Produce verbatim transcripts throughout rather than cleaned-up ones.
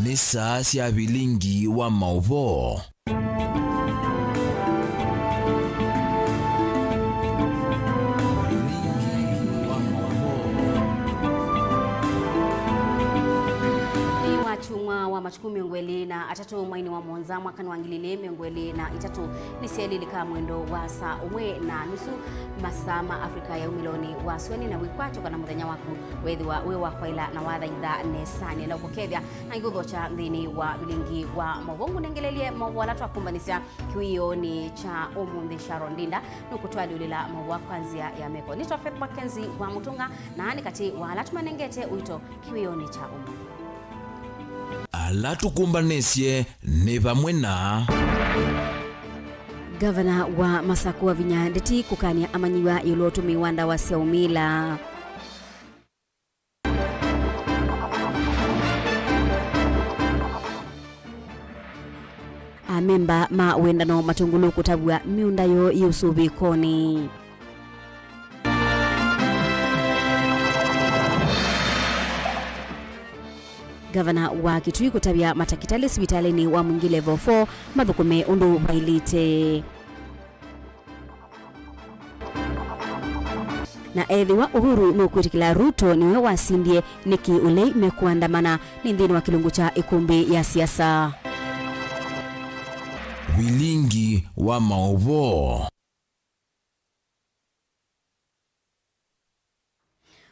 Nĩ saa sya vilingi wa maũvoo. Vilingi wa maũvoo. Nĩ wa kyumwa wa matukũ mĩongo ĩlĩ na atatũ mweinĩ wa mũonza mwakanĩ wa ngili ilĩ mĩongo ĩlĩ na itatũ, nĩ syaĩlĩlĩka mwendo wa saa ũmwe na nusu, masaa ma Africa ya umĩlonĩ wa sũanĩ na wĩkwatyo kana mũthenya waku wethĩwa wĩ wa kwaĩla na wathaitha nesa. Nĩenda ũkũkethya na ngũthokya nthĩnĩ wa vilingi wa maũvoo. Ngũnengelelye maũvoo ala twakumbanĩsya kĩwĩonĩ kya ũmũnthĩ. Sharon Ndinda nũkũtwalyũlĩla maũvoo kwa nzĩa ya meko. Nĩtwa Faith Mackenzie wa Mũtũnga, na nĩ katĩ wa ala tũmanengete ũito kĩwĩonĩ kya ũmũnthĩ. Ala tũkũmbanĩsye nĩ vamwe na Ngavana wa Masakũ Wavinya Ndeti kũkany'a amanyĩw'a ĩũlũ wa ũtũmĩi wa ndawa sya ũmila. Amemba ma wendano matũngũlũ kũtavw'a mĩũnda yoo yĩ ũsũvĩkonĩ. Ngavana wa Kitui kũtavya matakĩtalĩ sivitalĩnĩ wa Mwingi Level four mathũkũme ũndũ vaĩlĩte. Na ethĩwa Uhuru nũkwĩtĩkĩla Ruto nĩwe wasindie, nĩkĩ ũlei mekũandamana nĩ nthĩnĩ wa kĩlungu kya ĩkũmbĩ ya siasa? Vilingi wa maũvoo.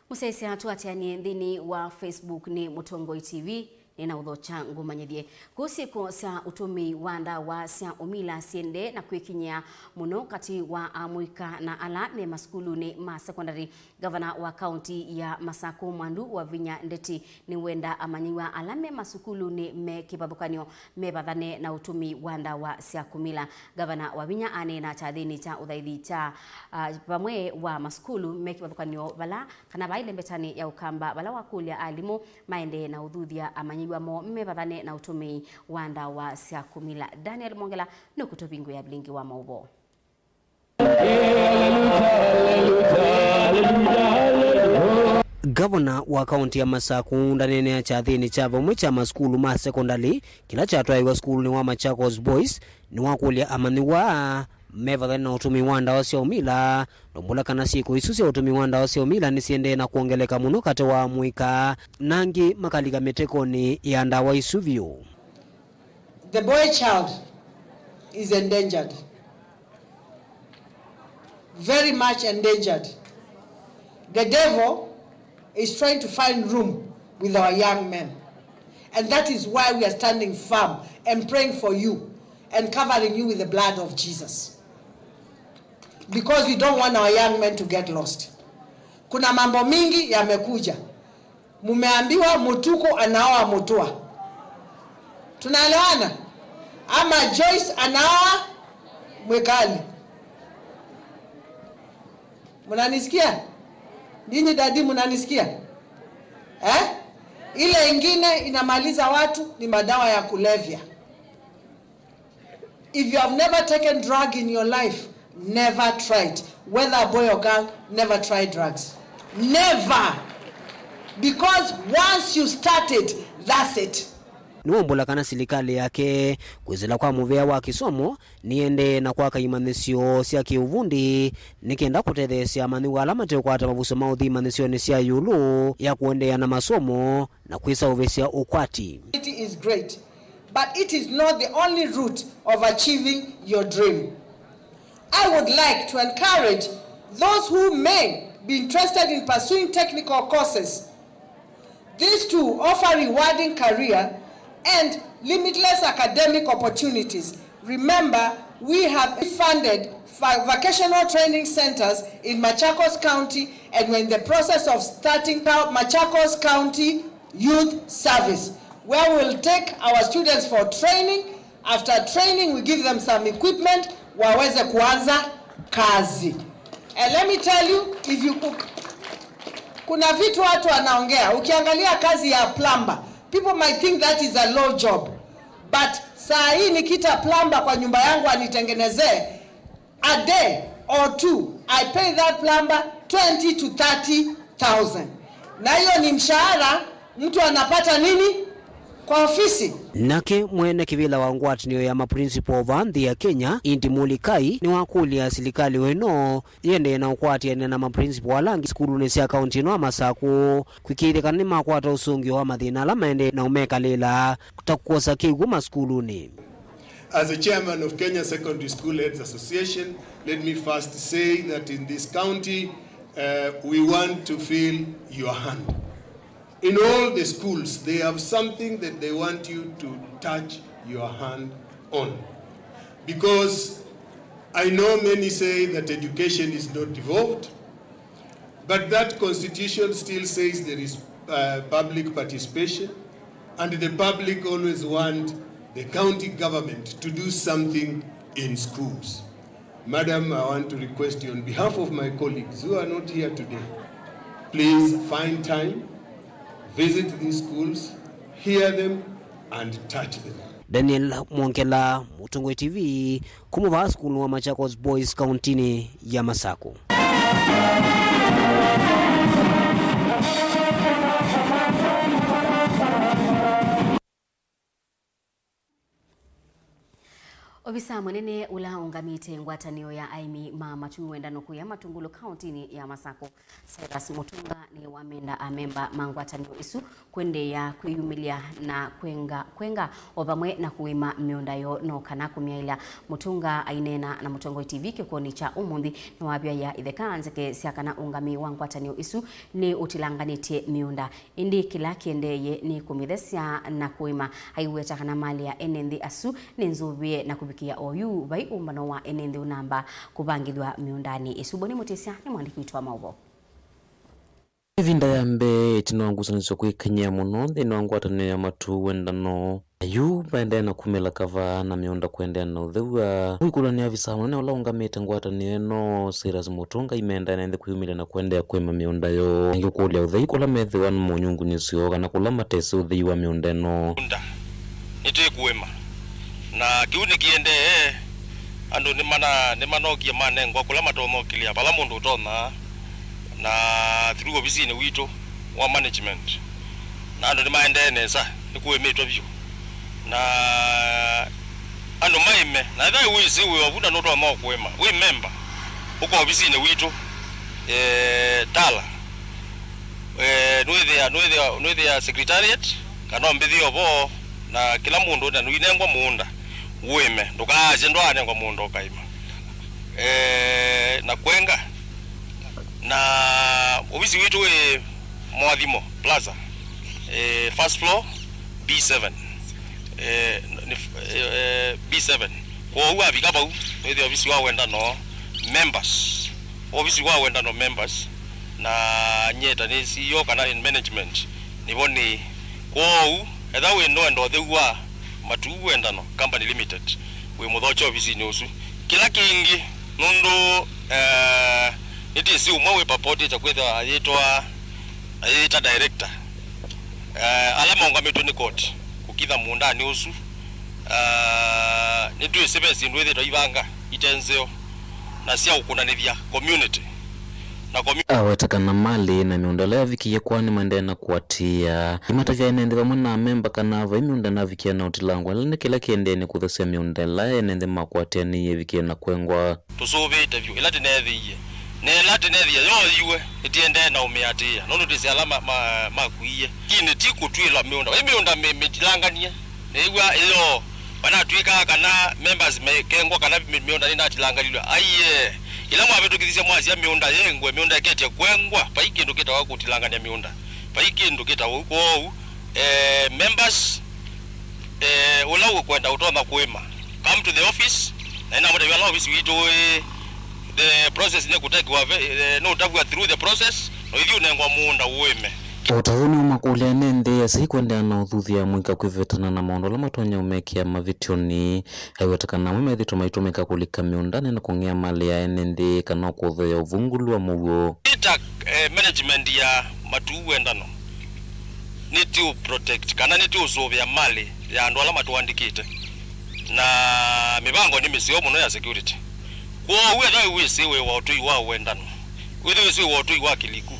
Mũsyaĩĩsya tũatĩanĩe nthĩnĩ wa Facebook nĩ Mũtongoi T V, nĩnaũthokya ngũmanyĩthye. Kũu syĩko sya ũtũmĩi wa ndawa sya ũmila syĩendee na kwĩkinyĩa mũno katĩ wa amũika na ala me masukulunĩ ma sekondalĩ. Ngavana wa kaunti ya Masakũ Mwandu Wavinya Ndeti nĩwenda amanyĩw'a ala me masukulunĩ me kĩvathũkany'o mevathane na ũtũmĩi wa ndawa sya kũmila. Ngavana Wavinya aneena kyathĩnĩ kya ũthaithi kya, ah, vamwe wa masukulu me kĩvathũkany'o vala kana vaĩ lembetanĩ ya Ũkamba vala wakũlya alimũ maendee na ũthuthya amanyĩw'a moo mevathane na ũtũmĩi wa ndawa sya kũmila. Daniel Mwongela nũkũtũvingũĩa vilingi wa maũvoo. Ngavana wa kaunti ya Masakũ ndaneenea kyathĩnĩ kya vamwe kya masukulu ma sekondalĩ kĩla kyatwaĩwe sukulunĩ wa Machakos Boys, nĩwakũlya amanyĩw'a mevathane na ũtũmĩi wa ndawa sya ũmila, ndombũla kana syĩko isu sya ũtũmĩi wa ndawa sya ũmila nĩsiendee na kwongeleka mũno katĩ wa amũika, na angĩ makalika mĩtekonĩ ya ndawa isu vyũ. The boy child is endangered. Very much endangered. The devil is trying to find room with our young men. And that is why we are standing firm and praying for you and covering you with the blood of Jesus. Because we don't want our young men to get lost. Kuna mambo mingi yamekuja. Mumeambiwa Mutuku anaoa Mutua. Tunaelewana? Ama Joyce anaoa Mwikali. Mnanisikia? Nyinyi dadi, mnanisikia? Eh? Ile ingine inamaliza watu ni madawa ya kulevya. If you have never taken drug in your life, never try it. Whether a boy or girl, never try drugs. Never. Because once you start it, that's it. Nĩwaumbũla kana silikalĩ yake kwĩsĩla kwa mũvĩa wa kĩsomo nĩendee na kwaka imanyĩsyo sya kĩũvundi nĩ kenda kũtetheesya amanyĩw'a ala mateũkwata mavusyo ma ũthi imanyĩsyonĩ sya ĩũlũ ya kũendeea na masomo na kwĩsaũvĩsya ũkwati. It is great, but it is not the only route of achieving your dream. I would like to encourage those who may be interested in pursuing technical courses. These two offer rewarding career and limitless academic opportunities. Remember, we have funded fa-, vocational training centers in Machakos County, and we're in the process of starting Machakos County Youth Service, where we'll take our students for training. After training, we give them some equipment, waweze kuanza kazi. And let me tell you, if you cook, kuna vitu watu wanaongea. Ukiangalia kazi ya plumber, people might think that is a low job. But saa hii nikiita plumber kwa nyumba yangu anitengenezee, a day or two, I pay that plumber twenty to thirty thousand. Na hiyo ni mshahara mtu anapata nini? kwa ofisi. Nake mwene kĩvĩla wa ngwatanĩo ya maprincipal vaa nthĩ ya Kenya, Indi Mulikai, nĩwakũlya silikalĩ o ĩno yĩendee na ũkwatĩanĩa na maprincipal ala angĩ sukulunĩ sya kaunti ĩno ya Masakũ kwĩkĩĩthya kana nĩmakwata ũsũngĩo wa mathĩna ala maendee na ũmekalĩla, ta kũkosa kĩw'ũ masukulunĩ. As a chairman of Kenya Secondary School Heads Association, let me first say that in this county, uh, we want to feel your hand. In all the schools, they have something that they want you to touch your hand on. Because I know many say that education is not devolved, but that constitution still says there is uh, public participation, and the public always want the county government to do something in schools. Madam, I want to request you on behalf of my colleagues who are not here today, please find time, visit these schools, hear them, and touch them. Daniel Mwongela, Mũtongoi T V, kuma vaa sukulu wa Machakos Boys kauntinĩ ya Masakũ. Ovisa mũnene ũla ũngamĩte ngwatanĩo ya aĩmi ma matu wendano kũya Matungulu kauntinĩ ya Masakũ, Cyrus Mutunga, nĩwamenda amemba ma ngwatanĩo ĩsu kũendeea kwĩyumĩlya na kwenga, kwenga o vamwe na kũĩma mĩũnda yoo no kana kũmyaĩlya. Mutunga aineena na Mũtongoi T V kĩkw'ũnĩ kya ũmũnthĩ nĩwavyaĩa itheka nzeke sya kana ũngamĩi wa ngwatanĩo ĩsu nĩũtilanganĩtye mĩũnda. Ĩndĩ kĩla kĩendeeye nĩ kũmĩthesya na kũĩma. Aiweta kana malĩ ya ene nthĩ asu nĩ nzũvĩe na kũvikĩa oyu vai ũmbano wa ene nthĩ ũnamba kũvangĩthw'a mĩũndanĩ ĩsu. Boni Mũtĩsya nĩ mwandĩki witũ wa maũvoo. Ĩvinda ya mbee ĩtina wa ngusanĩsyo kwĩkany'a mũno nthĩnĩ wa ngwatanĩo ya matu wendano. Yu maendee na kumĩla kavaa na mĩũnda kũendeea na ũthew'a. Kwĩkũlw'a nĩ avisa mũnene ũla ũngamĩte ngwatanĩo ĩno, Cyrus Mutunga, imendaa na nthĩ kwĩyumĩlya na kũendeea kũĩma mĩũnda yoo. Angĩ kũlya ũthei kũla methĩwa nĩ mũnyungunyĩsyo kana kũla matesĩ ũthei wa mĩũnda ĩno. Mĩũnda nĩtwĩkũĩma, na kĩu nĩkĩendee. Andũ nĩmana-, nĩmanokie manengwa kũla matonya ũkĩlĩa vala mũndũ ũtonya, na through ovisinĩ witũ wa management, na andũ nĩmaendee nesa, nĩkũĩmĩtwe vyũ. Na andũ maĩme, na ethĩwa wĩsĩ wĩ ovu na nũtonya kũĩma, wĩ memba, ũka ovisinĩ witũ, eh, Tala, eh, nũĩthĩa, nũĩthĩa, nũĩthĩa secretariat, kana ũmbĩthĩe ũvoo, na kĩla mũndũ, na nũinengwa mũũnda ũĩme, ndũkaasye ndwaanengwa mũũnda ũkaĩma. Eh, na kwenga, na ovisi witũ wĩ Moathimo Plaza, eh, first floor, B seven. Eh, nĩ, eh, B seven. Kwoou wavika vau, wĩthĩa ovisi wa wendano members, ovisi wa wendano members, na nyie ta nĩ C E O kana in management, nĩvo nĩ. Kwoou, ethĩwa wĩ nũenda ũtheu wa Matuu Wendano Company Limited, wĩ mũthokye ovisinĩ ũsu. Kĩla kĩngĩ, nũndũ, eh, nĩtwĩsĩ ũmwe wĩ purportĩte kwĩthĩwa ayĩtwa, ayĩta director, eh, ala maũngamĩtwe nĩ koti kũkitha mũũndanĩ ũsu, eh, nĩtwĩsĩ ve syĩndũ ithĩtwe ivanga ite nzeo na sya ũkũnanĩthya community. Na commu- Aweta kana malĩ na mĩũnda ĩla yavikie kwaa nĩmaendee na kũatĩĩa. Imatavya ene nthĩ vamwe na amemba kana vai mĩũnda ĩnavikie na ũtilangwa, ĩla nĩ kĩla kĩendee nĩ kũthesya mĩũnda ĩla ene nthĩ makwatĩanĩie ĩvikie na kwengwa. Tũsũvĩĩte vyũ ĩla tĩneethĩie, na ĩla tĩneethĩa yooyiwe, nĩtĩendee na ũmĩatĩĩa, nũndũ twĩsĩ ala ma-, ma-, makuie. Lakini ti kũtw'ĩla mĩũnda. Vai mĩũnda mĩ-, mĩtilanganie, nĩw'a ĩyoo, vanatw'ĩkaa kana members mekengwa kana mĩ-, mĩũnda nĩnatilangalilw'a. Aiee, ĩla mwavĩtũkĩthisye mwasya mĩũnda yengwe, mĩũnda ĩketye kwengwa, vai kĩndũ kĩtawa kũtilangany'a mĩũnda. Vai kĩndũ kĩtawa ũu. Kwoou, eh, members, eh, ũla ũkwenda ũtonya kũĩma, come to the office, na nĩnamũtavya ala ofisi witũ ĩ, the process nĩkũtakiwa ve-, eh, nũtavw'a through the process, na ũithi ũnengwa mũũnda ũĩme. O ta ũu nĩũmakũlya ene nthĩ asyai kũendeea na ũthuthya mũika kwĩvetana na maũndũ ala matonya ũmekĩa mavĩtyonĩ. Aiweta kana amwe methĩtwe maitũmĩka kũlika mĩũndanĩ na kũng'ea malĩ ya ene nthĩ kana o kũtheea ũvungũlu wa mũuo. Ĩta, eh, management ya Matuu Wendano nĩtũũprotect kana nĩtũũsũvĩa malĩ ya andũ ala matũandĩkĩte, na mĩvango nĩ mĩseo mũno ya security. Kwoou ethĩwa wĩsĩ wĩ wa ũtũi wa Wendano, wĩthĩ wĩsĩ wĩ wa ũtũi wa Kĩliku,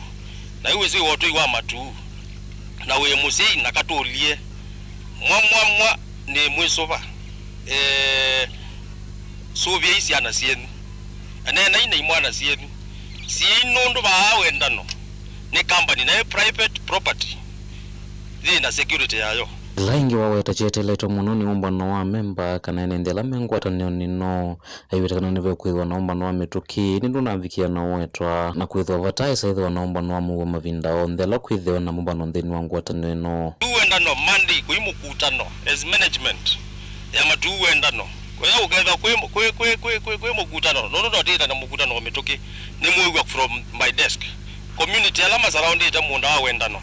na wĩsĩ wĩ wa ũtũi wa Matuu, na wĩ mũsyai na katũlye, Mwa, mwa, mwa, nĩ mwĩsũva. Eh, sũvĩai syana syenyu. Neenai na imwana syenyu. Siĩi nũndũ vaa wendano nĩ company, naĩ private property yĩ na security yayo. Ĩla ĩngĩ waweta kyeteletwe mũno nĩ ũmbano wa memba kana ene nthĩ ala me ngwatanĩonĩ no aiweta kana nĩvekwĩthĩwa na ũmbano wa mĩtũkĩ, nĩ ndũnavikĩa na ũetwa na kwĩthĩwa vataĩsa ĩthĩwa na ũmbano wa mũuo mavinda onthe ala kwĩthĩwa na mũmbano nthĩnĩ wa ngwatanĩo ĩno. Tũwendano Monday kwĩ mũkutano as management ya Matuu Wendano. Kũya ũkethwa kwĩ, kwĩ, kwĩ, kwĩ, kwĩ, kwĩ mũkutano, nũndũ no tĩta na mũkutano wa mĩtũkĩ, nĩ mwĩw'a from my desk. Community ala masaraũndĩte mũũnda wa Wendano.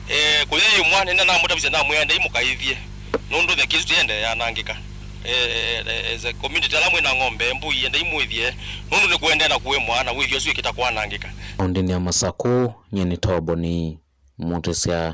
Eh, kũya ĩmwa, nĩnda namũtavisye namwĩa, "Endai mũkaĩthye, nũndũ the case tũyende yanangĩka." Eh, eh, eh, as a community, ala mwĩ na ng'ombe, mbũi, endai mũĩthye, nũndũ nĩ kũendee na kũĩmwa, na wĩthyo ũsu ĩkĩta kwanangĩka. Kaũndĩnĩ ya Masakũ, nyie nĩ Toboni Mũtĩsya.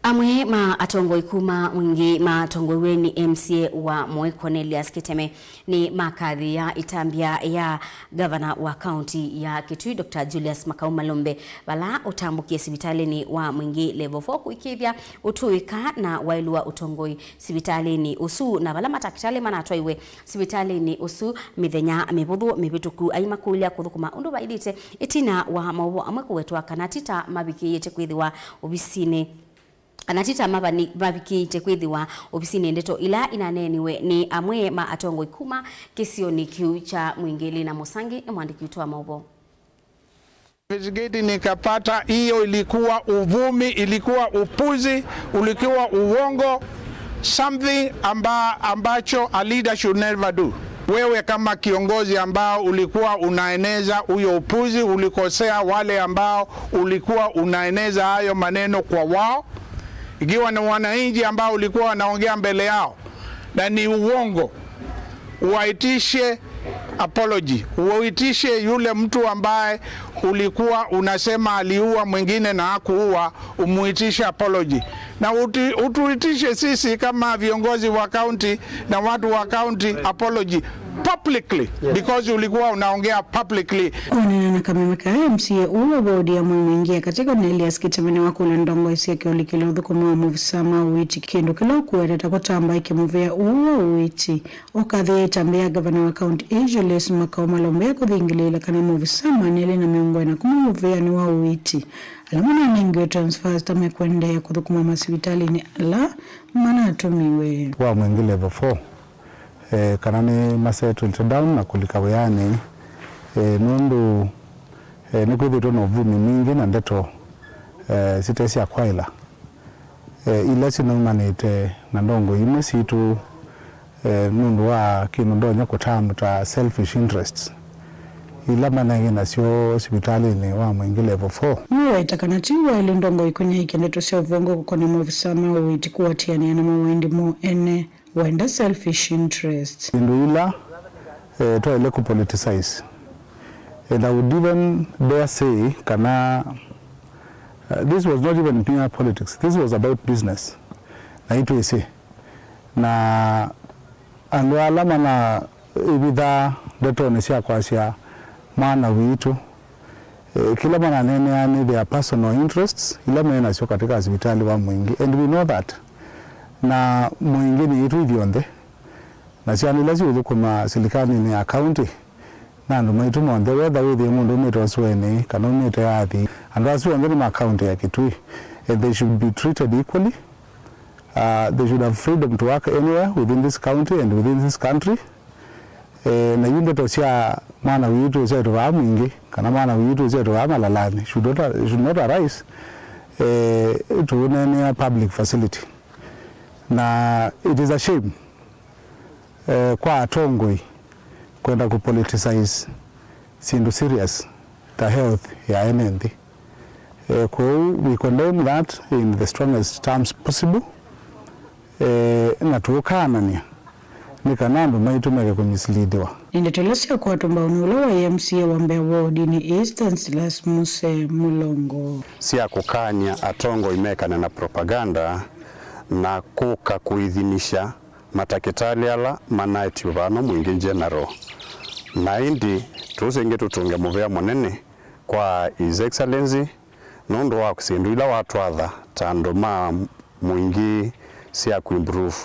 Amwe ma atongoi kuma Mwingi matongoiw'e nĩ M C A wa Moi Cornelius Kiteme nĩ makathĩĩa ĩtambya ya ngavana wa kaunti ya Kitui, Doctor Julius Makau Malombe, vala ũtambũkie sivitalĩnĩ wa Mwingi Level four kũĩkĩĩthya ũtũĩka na waĩlu wa ũtongoi sivitalĩnĩ ũsu, na vala matakĩtalĩ manatwaiwe sivitalĩnĩ ũsu mĩthenya mĩvũthũ mĩvĩtũku, aimakũlya kũthũkũma ũndũ vaĩlĩte ĩtina wa maũvoo amwe kũwetwa kana ti ta mavikĩĩte kwĩthĩwa ovisinĩ, kana ti ta mavani-, mavikĩĩte kwĩthĩwa ovisinĩ. Ndeto ila inaneeniwe nĩ amwe ma atongoi kuma kĩsionĩ kĩu kya Mwingi. Lina Mũsangi nĩ mwandĩki witũ wa maũvoo. Investigating nikapata hiyo ilikuwa uvumi, ilikuwa upuzi, ulikuwa uongo, something amba, ambacho a leader should never do. Wewe kama kiongozi ambao ulikuwa unaeneza huyo upuzi, ulikosea wale ambao ulikuwa unaeneza hayo maneno kwa wao. Ikiwa ni wananchi ambao ulikuwa wanaongea mbele yao na ni uongo, uwaitishe apology. Uitishe yule mtu ambaye ulikuwa unasema aliua mwingine na hakuua, umuitishe apology. Na uti-, utuitishe sisi kama viongozi wa county na watu wa county apology publicly, because ulikuwa unaongea publicly. Kũneena na kameme ka M C A ũũ wa wodi ya Mwingi ya katĩ Cornelius Kiteme nĩwakũlya ndongoi sya kĩũlĩ kĩla ũthũkũmi wa maovisa ma ũiiti kĩndũ kĩla ũkũweteta kũtamba ĩkĩ mũvĩa ũũ wa ũiiti. Ũkathĩĩa ĩtambya ya ngavana wa kaunti ĩĩ Julius Makau Malombe ya kũthingĩlĩĩla kana maovisa maana elĩ na mĩongo ĩna kuma mũvĩanĩ wa ũiiti ala mananengiwe transfers ta mekũendeea kũthũkũma masivitalĩnĩ ala manatũmiwe. Wa Mwingi Level four, eh, kana nĩ ma settled down na kũlika wĩanĩ, eh, nũndũ, eh, nĩkwĩthĩtwe na ũvumi mwingĩ na ndeto, eh, site sya kwaĩla, eh, ila sinaumanĩte na ndongoi imwe sitũ, eh, nũndũ wa kĩndũ ndonya kũtamũta selfish interests ila manenge nasyo sivitalĩnĩ wa Mwingi Level four. Nĩwaweta kana ti waĩlu ndongoi kũnyaĩĩkya ndeto sya ũvongo kũkonĩa maovisa ma ũiiti kũatĩanĩa na mawaindi moo ene, wenda selfish interests. Syĩndũ ila, eh, twaĩle kũpoliticize. And I would even dare say kana, uh, this was not even mere politics. This was about business. Na itwĩsĩ. Na andũ ala manaĩvithaa ndetonĩ sya kwasya mwana witũ, eh, kĩla mananeenea nĩ their personal interests ila me nasyo katika sivitalĩ wa Mwingi, and we know that. Na Mwingi nĩ itũ ithyonthe, na syana ila siũthũkũma silikalĩnĩ ya kaunti, na andũ maitũ monthe, whether wĩthĩe mũndũ umĩte ũsũenĩ kana umĩte athi, andũ asu onthe nĩ ma kaunti ya Kitui, and they should be treated equally. Uh, they should have freedom to work anywhere within this county and within this country. Eh, na yu ndeto sya mwana witũ ũsyaĩtwe vaa Mwingi kana mwana witũ ũsyaĩtwe vaa Malalani should not, should not arise, eh, tũũneenea public facility. Na it is a shame, eh, kwa atongoi kwenda kũpoliticize syĩndũ serious ta health ya ene nthĩ. Eh, kwoou we condemn that in the strongest terms possible, eh, na tũũkaanany'a nĩ kana andũ maitũ meke kũmislidiwa. Nĩ ndeto ila syakwatwa mbaũnĩ ũla waĩ M C A wa mbee wodinĩ ĩĩ Stanislaus Muse Mũlongo. Sya kũkany'a atongoi mekane na propaganda na kũka kũithinisha matakĩtalĩ ala manaetiwe vano Mwingi General. Na ĩndĩ tũsengĩ tũtũnge mũvea mũnene kwa His Excellency nũndũ wa syĩndũ ila watwatha ta andũ ma mũingĩ sya kũimprove,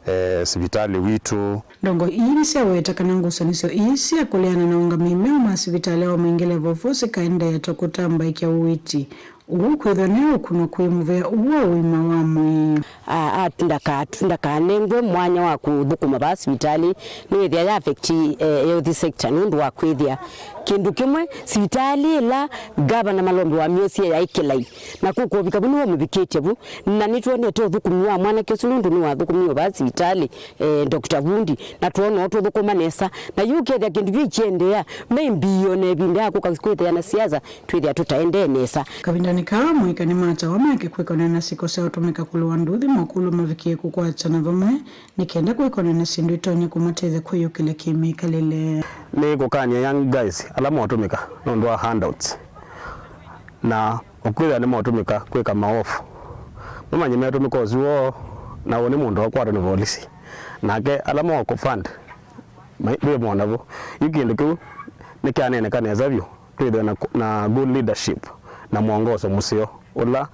eh, sivitalĩ witũ. Ndongoi ii nĩsyaweta kana ngusanĩsyo ii sya kũleana na ũngamĩi meũ ma sivitalĩ wa mũingĩ level four sikaendeea ta kũtambaĩkya ũiiti ũũ kwĩthwa nĩ ũkunwa kwĩ mũvea ũũ wa ũima wa mwĩĩ. A, a, ndaka-, ndakanengwe mwanya wa kũthũkũma vaa sivitalĩ, nĩwĩthĩa ya affect, eh, health sector nũndũ wa kwĩthĩa kĩndũ kĩmwe, sivitalĩ ĩla ngavana Malombi wamyosie yaĩ kĩlai, na kũkũvika vu nĩwamũvikĩtye vu, na nĩtwonete ũthũkũmi wa mwanake ũsu nũndũ nĩwathũkũmie vaa sivitalĩ, eh, Doctor Vundi, na twona ũtũthũkũma nesa, na yu ũkethĩa kĩndũ kĩu kĩendeea, maybe o na ĩvinda ya kũka kwĩthĩa na siasa, twĩthĩa tũtaendee nesa. Kavindanĩ kaa, amũika nĩmatawa make kwĩkonana na siko sya ũtũmĩka kũlũa nduthi, makũlyo mavikie kũkwatana vamwe nĩ kenda kwĩkonana na syĩndũ itonya kũmatethya kwĩyũkĩlya kĩ-mĩkalĩle. Nĩ kũkany'a young guys ala maũtũmĩka nũndũ wa handouts na ũkwĩthĩa nĩmaũtũmĩka kwĩka maovu, mamanye metũmĩka ũsu woo, na ũũ nĩ mũndũ wakwatwa nĩ volisi, nake ala maũkũfund ma-, ndwĩmona vo. Yu kĩndũ kĩu nĩkyaneeneka nesa vyũ. Twĩthĩwe na, na good leadership na mwongoso mũseo, ũla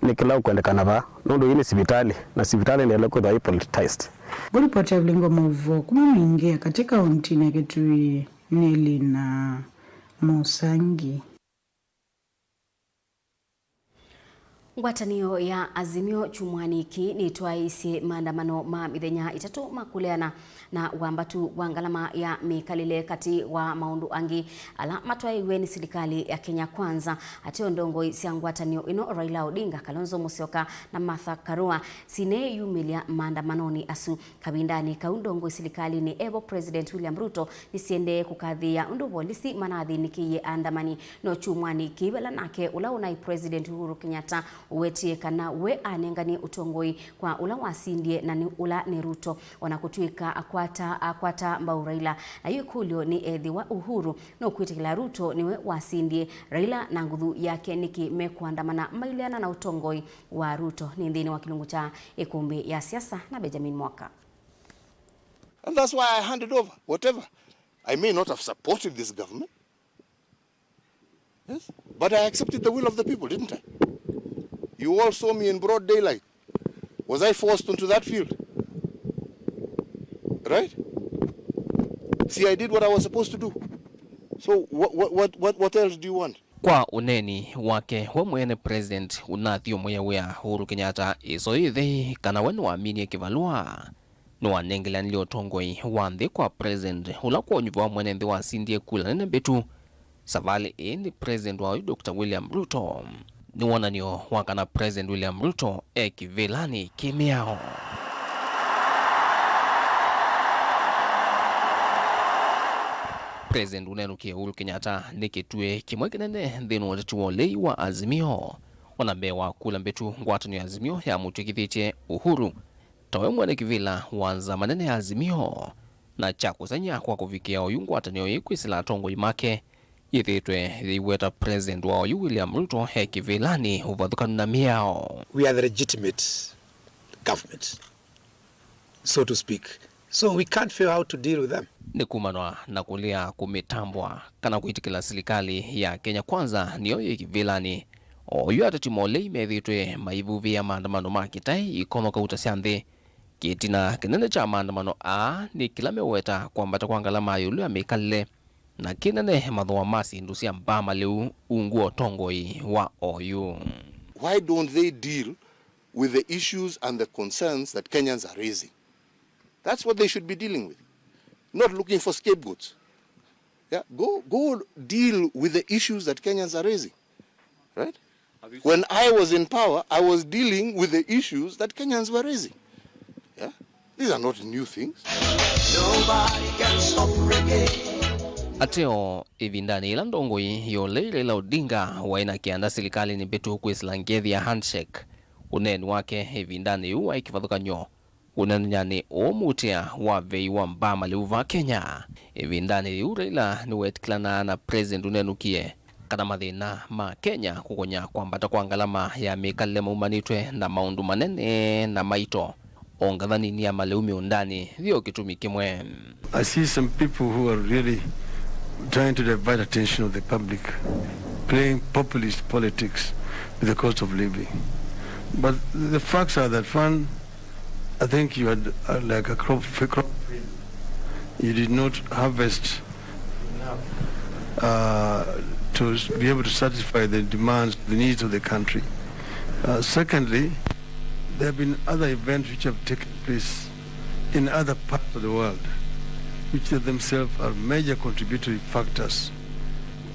nĩ kĩla ũkwendekana vaa, nũndũ ĩĩ nĩ sivitalĩ, na sivitalĩ ndĩele kwĩthwa ĩpoliticized. Ngũripoti ya Vilingo Maũvoo kuma Mwingĩ ya katĩ kauntinĩ ya Kitui nĩ Lina Mũsangi. Ngwatanĩo ya Azimio kyumwanĩ kĩĩ nĩtwaĩĩsye maandamano ma mĩthenya ĩtatũ ma kũleana na wambatu wa ngalama ya mĩkalĩle, katĩ wa maũndũ angĩ ala matwaĩiwe nĩ silikalĩ ya Kenya Kwanza. Ateo ndongoi sya ngwatanĩo ĩno, Raila Odinga, Kalonzo Musyoka na Martha Karua, sineeyumĩlya maandamanonĩ asu. Kavindanĩ kau, ndongoi silikalĩnĩ evo President William Ruto nĩsiendee kũkathĩĩa ũndũ volisi manathĩnĩkĩie aandamani. No kyumwanĩ kĩĩ, vala nake ũla ũnaĩ President Uhuru Kenyatta ũwetie kana we anenganie ũtongoi kwa ũla wasindie na nĩ ũla nĩ Ruto. O na kũtw'ĩka akwata, akwata mbau Raila, na yu ĩkũlyo nĩ ethĩwa Uhuru nũkwĩtĩkĩla Ruto nĩwe wasindie, Raila na nguthu yake nĩkĩ mekũandamana maileana na ũtongoi wa Ruto? Nĩ nthĩnĩ wa kĩlungu kya Ĩkũmbĩ ya Siasa na Benjamin Mwaka. And that's why I handed over whatever. I may not have supported this government, yes, but I accepted the will of the people, didn't I? You all saw me in broad daylight. Was I forced onto that field? Right? See, I did what I was supposed to do. So what, what, what, what, what else do you want? Kwa ũneeni wake we mwene, President ũnathyũmũie wĩa Uhuru Kenyatta ĩsoithei kana we nĩwaminie kĩvalũa. Nĩwanengelanilye ũtongoi wa nthĩ kwa President ũla kwa ũnyuvi wa mwene nthĩ wasindie kula nene mbĩtu. Savalĩ ĩĩ nĩ President wa oyu, Doctor William Ruto. Nĩ wonany'o wa kana President William Ruto e kĩvĩlanĩ kĩ mĩao. President ũnenũkie Uhuru Kenyatta nĩ kĩtuĩ kĩmwe kĩnene nthĩnĩ wa ũteti wa ũlei wa Azimio. Ona mbee wa kula mbĩtu, ngwatanĩo ya Azimio yamũtw'ĩkĩthĩtye Uhuru ta we mwene kĩvĩla wa nzama nene ya Azimio, na kya kũseng'ya kwa kũvikĩa oyu ngwatanĩo yĩĩ kwĩsĩla atongoi make yĩthĩĩtwe yĩiweta President wa oyu William Ruto e kĩvĩlanĩ ũvathũkanu na mĩao. We are the legitimate government, so to speak. So we can't fail how to deal with them. Nĩ kumanwa na kũlea kũmĩtambwa kana kwĩtĩkĩla silikalĩ ya Kenya Kwanza nĩyo yĩ kĩvĩlanĩ. Oyu ateti ma ũlei methĩĩtwe maivuvĩa maandamano ma kĩtaĩ ikono kauta sya nthĩ. Kĩtina kĩnene kya maandamano aa nĩ kĩla meũweta kwambata kwa ngalama ya ĩũlũ ya mĩkalĩle, na kĩnene mathooa ma syĩndũ sya mbaa malĩu ungu wa ũtongoi wa oyu. Why don't they deal with the issues and the concerns that Kenyans are raising? That's what they should be dealing with, not looking for scapegoats. Yeah, go, go deal with the issues that Kenyans are raising, right? When I was in power, I was dealing with the issues that Kenyans were raising. Yeah? These are not new things. Nobody can stop reggae. Ateo, ĩvindanĩ yĩla ndongoi ya ũlei Raila Odinga waĩ na kĩanda silikalĩnĩ mbĩtu kwĩsĩla ngethi ya handshake, ũneeni wake ĩvindanĩ yĩu waĩ kĩvathũkany'o. Ũnenyanĩ ũũ mũtĩa wa vei wa mbaa malĩu va Kenya. Ĩvindanĩ yĩu, Raila nĩweetĩkĩlanaa na President ũnenũkie kana mathĩna ma Kenya kũkonya kwambata kwa ngalama ya mĩkalĩle maumanĩtwe na maũndũ manene na maito, o ngatha nini ya malĩu mĩũndanĩ yo kĩtumi kĩmwe. I see some people who are really trying to divert attention of the public. playing populist politics with the cost of living. But the facts are that, one, I think you had, uh, like, a crop, a crop failure. You did not harvest enough, uh, to s-, be able to satisfy the demands, the needs of the country. Uh, secondly, there have been other events which have taken place in other parts of the world, which themselves are major contributory factors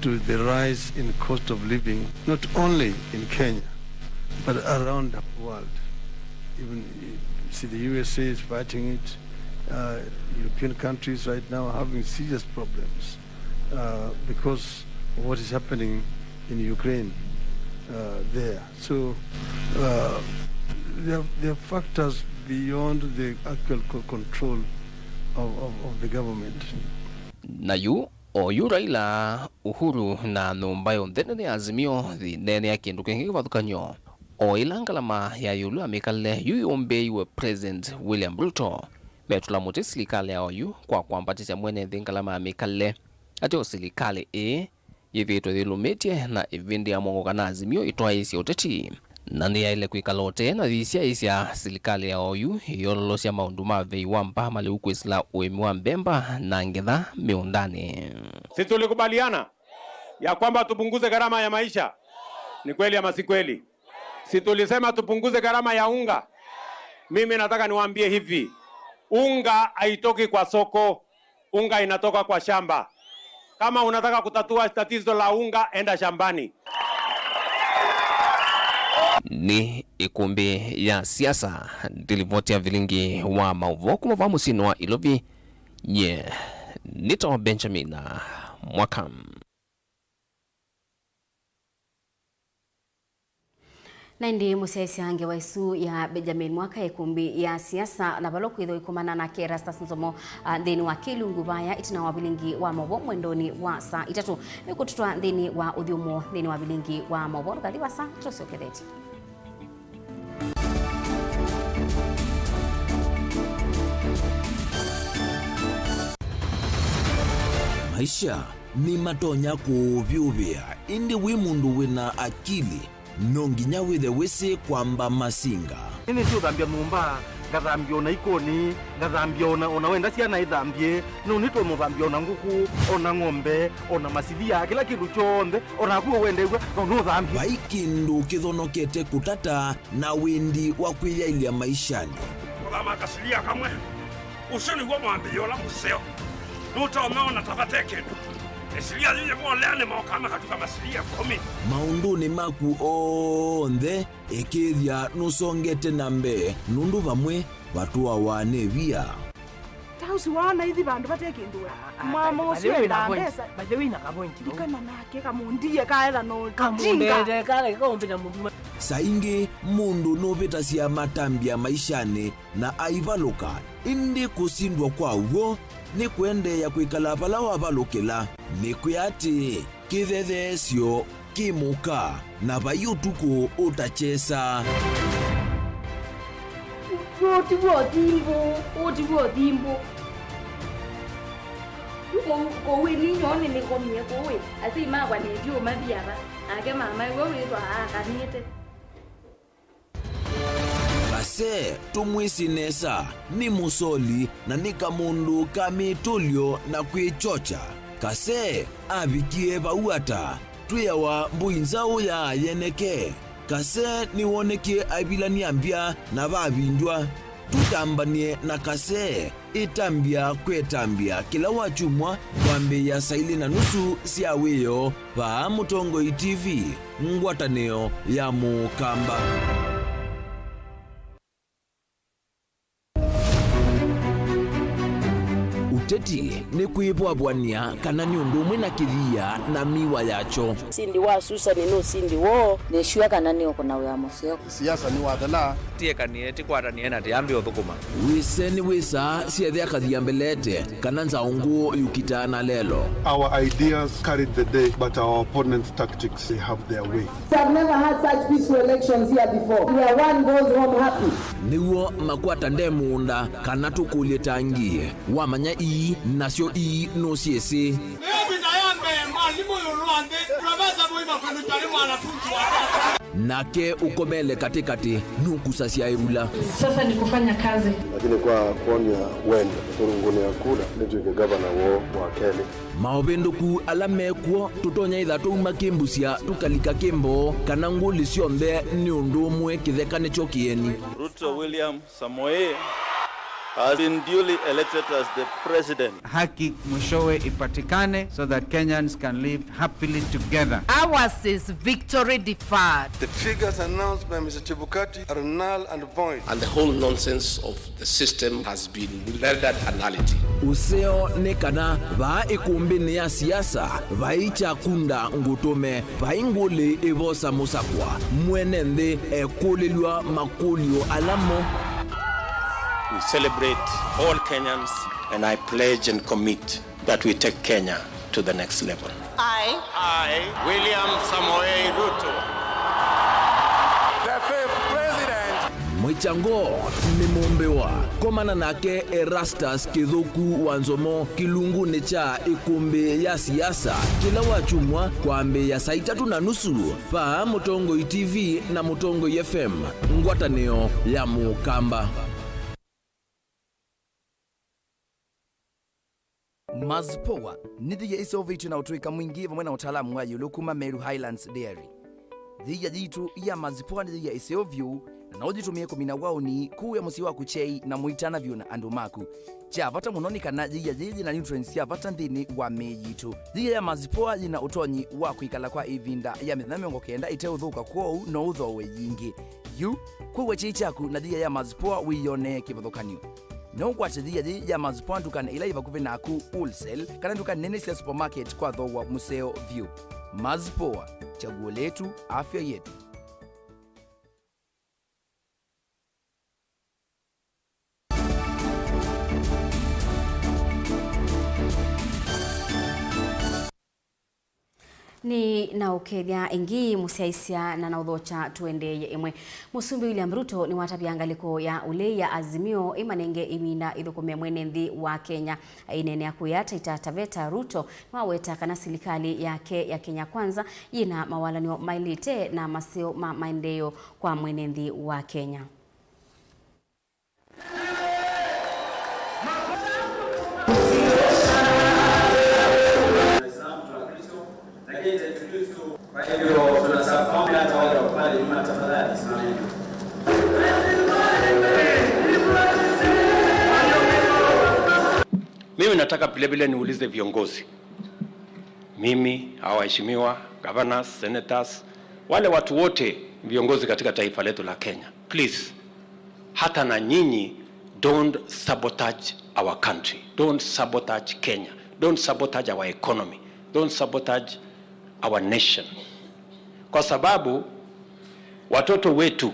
to the rise in cost of living, not only in Kenya, but around the world. Even, uh, see, the U S A is fighting it. Uh, European countries right now are having serious problems, uh, because of what is happening in Ukraine, uh, there. So, uh, there are, there are factors beyond the actual co-, control of, of, of the government. Na yu, o yu Raila, Uhuru na nyũmba yonthe nene ya Azimio yĩneenea kĩndũ kĩngĩ kĩvathũkany'o. O ĩla ngalama ya ĩũlũ ya mĩkalĩle yu yũmbĩĩiwe President William Ruto, metũla mũtĩ silikalĩ ya oyu kwa kwambatĩsya mwene nthĩ ngalama ya mĩkalĩle. Ateo silikalĩ ĩĩ yĩthĩĩtwe yĩlũmĩtye na ĩvĩndĩ ya mũongo kana Azimio ĩtwaĩĩsye ũteti, na nĩyaĩle kwĩkala ũtee na yĩsyaĩĩsya silikalĩ ya oyu ĩyololosya maũndũ ma vei wa mbaa malĩu kwĩsĩla ũĩmi wa mbemba na ngetha mĩũndanĩ. Si tulikubaliana ya kwamba tupunguze gharama ya maisha? Ni kweli ama si kweli? Si tulisema tupunguze gharama ya unga? Mimi nataka niwaambie hivi, unga haitoki kwa soko, unga inatoka kwa shamba. Kama unataka kutatua tatizo la unga, enda shambani. Nĩ ĩkũmbĩ ya siasa, ndilivoti ya vilingi wa maũvoo kuma vaa mũsyĩnĩ wa Ilovi. Nye nĩtawa Benjamin Mwaka. Na ĩndĩ mũsyaĩĩsya ngewa ĩsu ya Benjamin Mwaka ĩkũmbĩ ya siasa, na vala ũkwĩthĩwa ĩkomana nake Erastus Nzomo, ah, nthĩnĩ wa kĩlungu vaya ĩtina wa vilingi wa maũvoo mwendonĩ wa saa itatũ. Nĩkũtũtwa nthĩnĩ wa ũthyũmũo nthĩnĩ wa vilingi wa maũvoo. Ndũkathi vasa, tũsyokethetye. Maisha nĩmatonya kũũvyũvĩa, ĩndĩ wĩ mũndũ wĩ na akili, no nginya wĩthe wĩsĩ kwamba masinga. Nĩnĩsĩ ũthambya nyũmba, ngathambya ona ikoni, ngathambya ona, ona wenda syana ithambye, no nĩtũmũthambya ona ngũkũ, ona ng'ombe, ona masilia, kĩla kĩndũ kyonthe, onaku ũwendeew'a, no nũthambye. Vai kĩndũ kĩthonokete kũtata na wĩndi wa kwĩyaĩlya maishanĩ. Kũthama kasilia kamwe. Ũsu nĩw'o mwambĩĩo ũla mũseo. Nũtonya ona ta vate kĩndũ. Ĩsilia yĩĩ yĩvoleanĩ mokaa makatuka masilia ĩkũmi. Maũndũnĩ maku onthe, ĩkĩĩthya nũsongete na mbee, nũndũ vamwe vatũawa nĩ via. Ta ũsu waona ithi vandũ vate kĩndũ we. Ah, ah, mama ũsu endaa mbesa. By the way, na ka point. Ndikana nake kamũndie kaetha no kamũndete kale kaũmbĩta mũndũ. Saa ingĩ mũndũ nũvĩtasya matambya maishanĩ na aivalũka, ĩndĩ kũsindwa kwa w'o nĩ kũendeea kwĩkala vala wavalũkĩla. Nĩkwĩa atĩĩ, kĩthetheesyo kĩ mũka, na vai ũtukũ ũtakyesa. Ũũ ti w'o thimbũ, ũũ ti w'o thimbũ. Kũu, kũu ĩ ninyoo nĩnĩkomie kũu ĩ, asyai makwa nĩtyo mathi ava, nake mama we wĩtwa aakanĩte. Kase, tũmwĩsĩ nesa, nĩ mũsoli na nĩ kamũndũ ka mĩtũlyo na kwĩkyokya. Kase avikie vau ata? Twĩawa mbũi nzaũ ya yeneke. Kase nĩwonekie aivilany'a mbya na vavindywa. Tũtambany'e na Kase. Ĩtambya kwĩtambya kĩla wakyumwa kwambĩĩa saa ilĩ na nusu sya wĩoo vaa Mũtongoi T V, ngwatanĩo ya Mũkamba. Ũteti nĩ kwĩvwavw'ania kana nĩ ũndũ ũmwe na kĩthia na miwa yakyo. Sindi wa Susani nĩ ũsindi woo. Nĩ sure kana nĩ ũkũna wĩa mũseo. Siasa nĩ wathela. Tiekanie, tikwatanĩe na tiambi ũthũkũma. Wĩse nĩ wĩsaa syethĩa kathia mbelete, kana nzaũ ngũũ yũkitaa na lelo. Our ideas carried the day, but our opponents' tactics, they have their way. We have never had such peaceful elections here before, where one goes home happy. Nĩw'o makwata nde mũũnda, kana tũkũlye tangi. Wamanya ii, nasyo ii nũsyĩsĩ. Ĩyo visa ya mbee, mwalimũ ĩũlũ wa nthĩ, Professor Mũima. Nake ũkomele katĩkatĩ nũkusasya ĩvula. Sasa ni kufanya kazi. Lakini kwa kuonia wendo, kũrũngũnĩa kura, nĩtw'ĩke ngavana woo wa kelĩ. Maũvĩndũku ala me kw'o tũtonya ĩtha twauma kĩmbusya tũkalika kĩmboo, kana ngũlĩ syonthe nĩ ũndũ ũmwe kĩtheka nĩkyo kĩeni. Ruto William Samoei has been duly elected as the president. Haki mwishowe ipatikane so that Kenyans can live happily together. Ours is victory deferred. The figures announced by Mister Chebukati are null and void. And the whole nonsense of the system has been rendered a nullity. Ũseo nĩ kana vaa ĩkũmbĩnĩ ya siasa vai kyakunda ngũtũme. Vai ngũlĩ ĩvosa mũsakwa, mwene nthĩ ekũlĩlw'a makũlyo ala mo. We celebrate all Kenyans and I pledge and commit that we take Kenya to the next level. I, I, William Samoei Ruto, the fifth president. Mwĩkyango nĩ mũmbĩwa. Komana nake Erastus Kĩthũku wa Nzomo kĩlungunĩ kya ĩkũmbĩ ya siasa kĩla wakyumwa kwambĩĩa saa itatũ na nusu. Vaa Mũtongoi T V na Mũtongoi F M, ngwatanĩo ya Mũkamba. Mazpoa nĩ thia ĩseũvĩtw'e na ũtũĩka mwingĩ vamwe na ũtaalamu wa ĩũlũ kuma Meru Highlands Dairy. Thia yitũ ya Mazpoa nĩ thia ĩseo vyũ, na no ũyĩtũmĩe kũmina waũni, kũĩa mũsyĩ waku kyei, na mũitana vyũ na andũ maku. Kya vata mũno nĩ kana yĩia yĩĩ yĩ na nutrients sya vata nthĩnĩ wa mĩĩ yitũ. Yĩia ya Mazpoa yĩ na ũtonyi wa kwĩkala kwa ĩvinda ya mĩthenya mĩongo kenda ĩteũthũka, kwoou no ũthooe yingĩ. Yu, kũw'a kyei kyaku na yĩia ya Mazpoa wĩyonee kĩvathũkany'o. No ũkwate yĩia yĩĩ ya Mazpoa ndukanĩ ila yĩ vakuvĩ naku, wholesale, kana nduka nene sya supermarket kwa thooa mũseo vyũ. Mazpoa, chaguo letu, afya yetu. Nĩ na ũkethya ĩngĩ mũsyaĩĩsya na na ũthokya tũendeeye ĩmwe. Mũsumbĩ William Ruto nĩwatavya ngalĩko ya ũlei ya Azimio ĩmanenge ĩvinda ĩthũkũme mwene nthĩ wa Kenya. Aineenea kũya Taita Taveta, Ruto nĩwaweta kana silikalĩ yake ya Kenya Kwanza yĩ na mawalany'o maĩlĩte na maseo ma maendeeo kwa mwene nthĩ wa Kenya. Mimi nataka vile vile niulize viongozi, mimi, hawa waheshimiwa governors, senators, wale watu wote viongozi katika taifa letu la Kenya, please, hata na nyinyi, don't sabotage our country, don't sabotage Kenya, don't sabotage our economy, don't sabotage our nation, kwa sababu watoto wetu,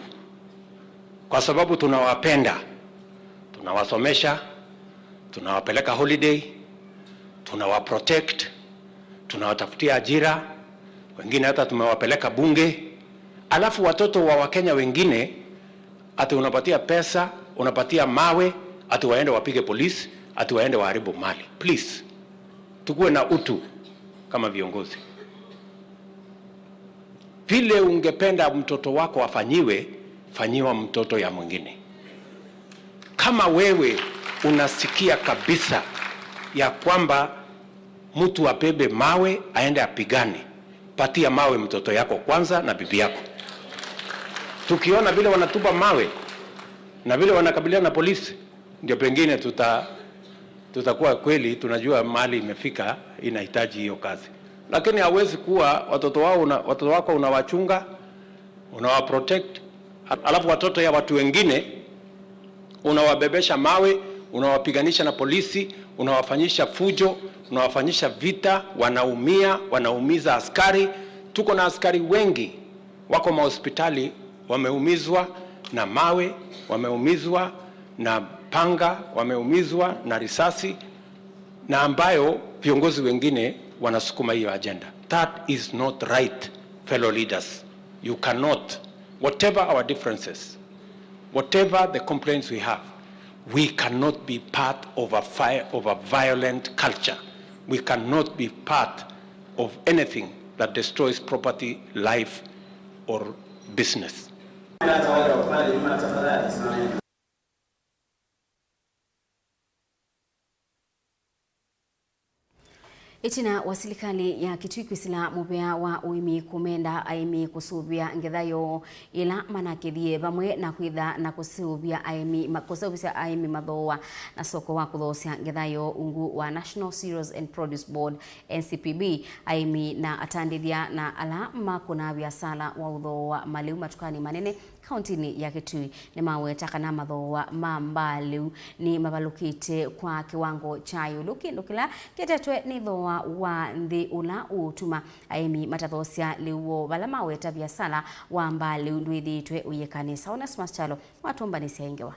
kwa sababu tunawapenda, tunawasomesha, tunawapeleka holiday, tunawaprotect, tunawatafutia ajira, wengine hata tumewapeleka bunge, alafu watoto wa Wakenya wengine ati unapatia pesa, unapatia mawe, ati waende wapige polisi, ati waende waharibu mali. Please, tukuwe na utu kama viongozi. Vile ungependa mtoto wako afanyiwe, fanyiwa mtoto ya mwingine. Kama wewe unasikia kabisa ya kwamba mtu abebe mawe aende apigane, patia mawe mtoto yako kwanza na bibi yako. Tukiona vile wanatupa mawe na vile wanakabiliana na polisi, ndio pengine tuta-, tutakuwa kweli tunajua mahali imefika, inahitaji hiyo kazi. Lakini hauwezi kuwa watoto wao una-, watoto wako unawachunga, unawaprotect, alafu watoto ya watu wengine unawabebesha mawe, unawapiganisha na polisi, unawafanyisha fujo, unawafanyisha vita, wanaumia, wanaumiza askari. Tuko na askari wengi wako mahospitali wameumizwa na mawe, wameumizwa na panga, wameumizwa na risasi, na ambayo viongozi wengine wanasukuma hiyo agenda. That is not right, fellow leaders. You cannot, whatever our differences, whatever the complaints we have, we cannot be part of a fi-, of a violent culture. We cannot be part of anything that destroys property, life, or business. Ĩtina wa silikalĩ ya Kitui kwĩsĩla mũvea wa ũĩmi kũmenda aĩmi kũsũvĩa ngetha yoo ĩla manakethie vamwe na kwĩtha na kũseũvya aĩmi, ma-, kũseũvĩsya aĩmi mathooa na soko wa kũthoosya ngetha yoo ungu wa National Cereals and Produce Board, N C P B, aĩmi na atandĩthya na ala makũnaa viasala wa ũthooa malĩu matukanĩ manene kauntinĩ ya Kitui nĩmaweta kana mathooa ma mbaa lĩu nĩmavalũkĩte kwa kĩwango kya ĩũlũ, kĩndũ kĩla kĩetetwe nĩ thooa wa nthĩ ũla ũũtuma aĩmi matathoosya lĩu woo, vala maweta viasala wa mbaa lĩu ndwĩthĩĩtwe ũyĩka nesa. Onesmus Kyalo watũmbanĩsya ĩ ngewa.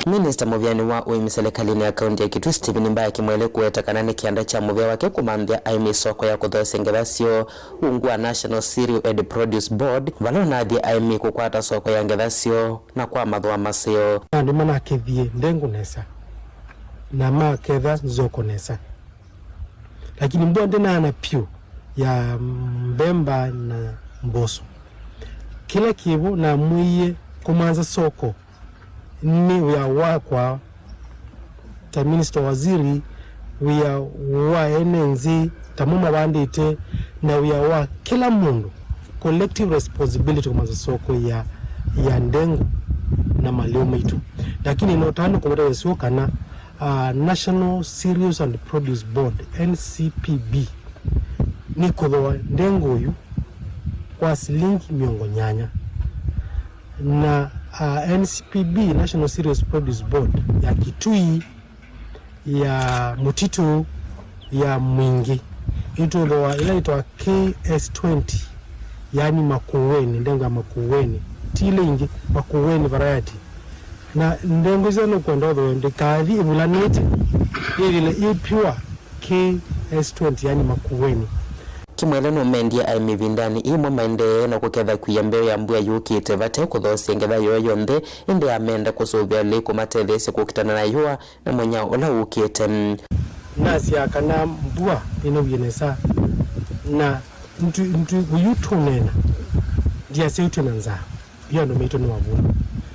Minista mũvĩanĩ wa ũĩmi silikalĩnĩ ya kaunti ya Kitui, Stephen Mbaya Kimwele, kũweta kana nĩ kĩanda kya mũvĩa wake kũmanthĩa aĩmi soko ya kũthoosya ngetha syoo ungu wa National Cereal and Produce Board, vala ũnathie aĩmi kũkwata soko ya ngetha syoo na kwa mathooa maseo. Andũ manakethie ndengũ nesa na maketha nzoko nesa. Lakini mbua ndĩnaana pyũ ya mbemba na mboso. Kĩla kĩvo namwĩie kũmanza soko nĩ wĩa wakwa ta minista waziri, wĩa wa ene nthĩ ta mo mavandĩte, na wĩa wa kĩla mũndũ, collective responsibility kũmanza soko ya, ya ndengũ na malĩu maitũ. Lakini no tano kũmata wĩsio kana uh, National Cereals and Produce Board, N C P B, nĩkũthooa ndengũ ũyu kwa silingi mĩongo nyanya. Na uh, N C P B, National Cereals Produce Board, ya Kitui, ya Mũtitũ, ya Mwingĩ, ĩtũthooa ĩla ĩtawa K S twenty, yaani Makueni, ndengũ ya Makueni, ti ila ingĩ, Makueni variety. Na ndengũ ĩsu nũkwenda ũthooe ndĩkathi ĩvulanĩte, yĩthĩle ĩ pure K S twenty, yaani Makueni. Kimwele nũmendie aĩmi ĩvindanĩ yĩmwe maendee na kũketha kwia mbeũ ya mbua yũkĩte vate kũthoosya ngetha yoo yonthe, ĩndĩ amenda kũsũvĩa lĩu kũmatetheesya kũkitana na yũa na mũnyao ũla ũkĩte. Nasyaa kana mbua ĩnauie nesa, na ntu, ntu, ũyu tũneena, ndiasya ũtwĩ na nzaa, yu andũ maitũ nĩ mavũnu,